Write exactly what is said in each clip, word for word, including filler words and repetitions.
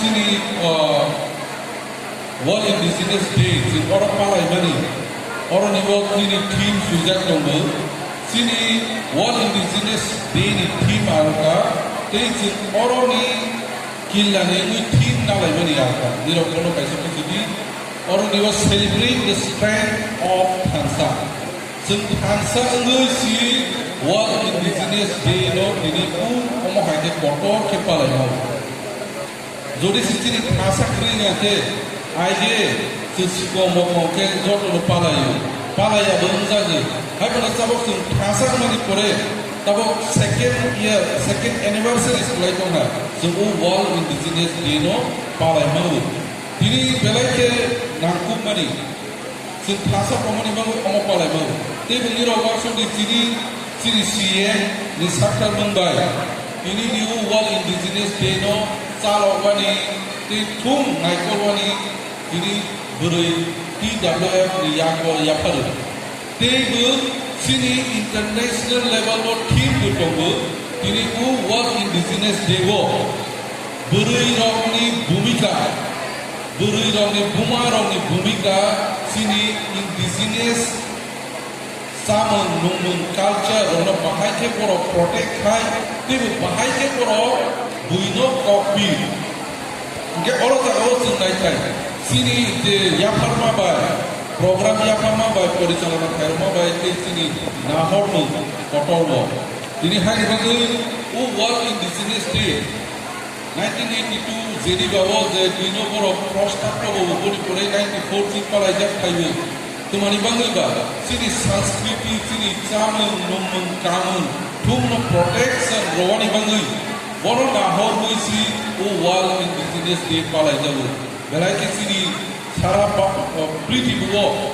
Chini, uh, World Indigenous Day chwng oro palaimani, oroni bo chini theme swijak tongo. Chini World Indigenous Day ni theme arokha, tei chwng oroni killani wngwi theme nalaimani arokha. Nirok bono kaisa kuchidi, oroni bo celebrate the strength of thansa. Chwng thansa wngwi si World Indigenous Day no tini kung omo hai khe kotor khe palaimao. Jodi se chini thansa kwrwi wngya khe, aide chwng sikong mokong khe jotono palaio, palaiya bo wngjago. Hai phano tabok chwng thansa wngmani pore, tabok second year, second anniversary swlai tongkha, chwng o World Indigenous Day no palai mano. Tini belai khe nangkukmani. Chwng thansa tongmani bagwi omo palai mano. Tei bini rok uansukni chini, chini C M ni sakthar mung bai. Tini ni o World Indigenous Day no chalokmani tei thum naikolmani tini bwrwi T W F ni yago yapharo. Tei bo chini international level o theme bo tongo. Tini o World Indigenous Day o bwrwi rokni bhumika. Bwrwi rokni, buma rokni bhumika chini indigenous chamung nungmung culture rokno bahai khe borok protect khai, teibo bahai khe borok buino kokpi. Hingke oro jagao chwng nai khai, chini je yapharma bai, program yapharma bai, porichalona khairokma bai tei chini nahormung kotorno. Tini haini bagwi o World Indigenous Day nineteen eighty-two Geneva o je tino borok prostab rwgo boni pore ninety-four chini palaijak phaiwi. Twmani bagwi ba chini sanskriti, chini chamung, nungmung, kamung, thumno protection rwani bagwi bono nahorwi si o World Indigenous Day palaijago. Belai khe chini sara ba-, o, prithibi o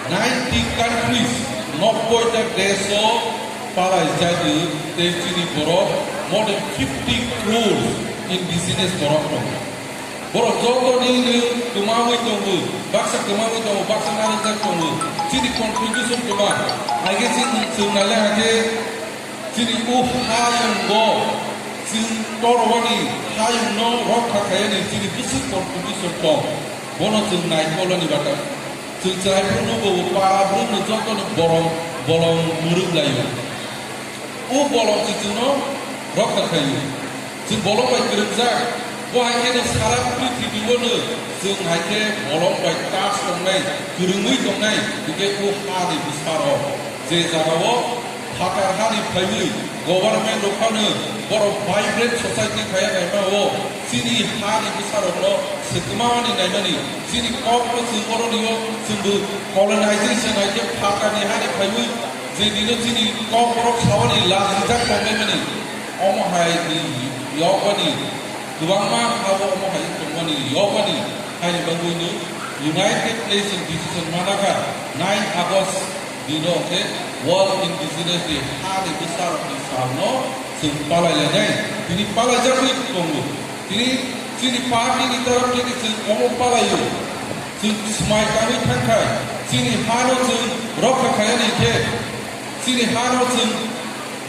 ninety countries, nobboi ta desh o palai jago, tei chini borok more than fifty crores indigenous borok tongo. Borok joto ni no kwmawi tongo, baksa kwmawi tongo, baksa narwkjak tongo. Chini contribution kwma, aige chini chwng naile hakhe chini o hayung bo chwng torwani hayung no rokha khaiyani chini bwswk contribution tong, bono chwng naikolani bata. Chwng chwrai phuru nugo para phuru no joto no bolong bolong mwrwk laio. O bolong se chwngno rokha khaio. Chwng bolong bai kwrwngjak. Bo hai kheno sara prithibi o no chwng hai khe bolong bai touch tongnai, kwrwngwi tongnai, hingkhe o ha ni bwsaro je jagao phatar hani phaiwi government rok phano borok vibrant society khaiya naima o chini hani bwsarokno swkma mani naimani chini kokno chwng oroni o chwngbo colonization hai khe phatarni hani phaiwi je dino chini kokborok sawani lachijak tonglaimani omo hai ni yokbani kwbangma habo omo hai tongmani yokbani haini bagwino United Nations decision manakha nine August dino khe World Indigenous Day, ha ni bwsarokni salno chwng palai lainai. Tini palai jagwi tongo. Tini chini party ni torop thani chwng omo palaio. Chwng swmai tangwi thangkha. Chini hano chwng rokha khayani khe, chini hano chwng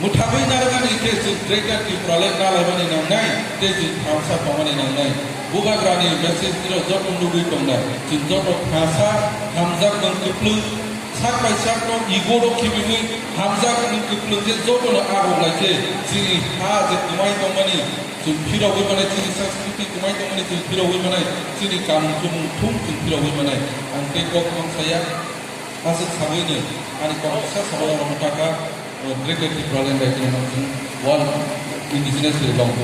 mwthagwi narwkani khe chwng Greater Tipraland nalaimani nangnai, tei chwng thamsa tongmani nangnai. Bubagrani message nirok joto nugwi tongnai. Chwng joto thansa, hamjakmung kwplwng, sak bai sak no ego rok khibiwi hamjakmung kwplwng je jotono arok lai khe chini ha je kwmai tongmani chwng phirogwi manai, chini sanskriti kwmai tongmani chwng phirogwi manai, chini kamung chumung thung chwng phirogwi manai. Ang tei kok mang saya. Aswk sagwi no ani kok kisa sabo rwmwtaka, o, Greater Tipraland bai tini no chwng World Indigenous Day long.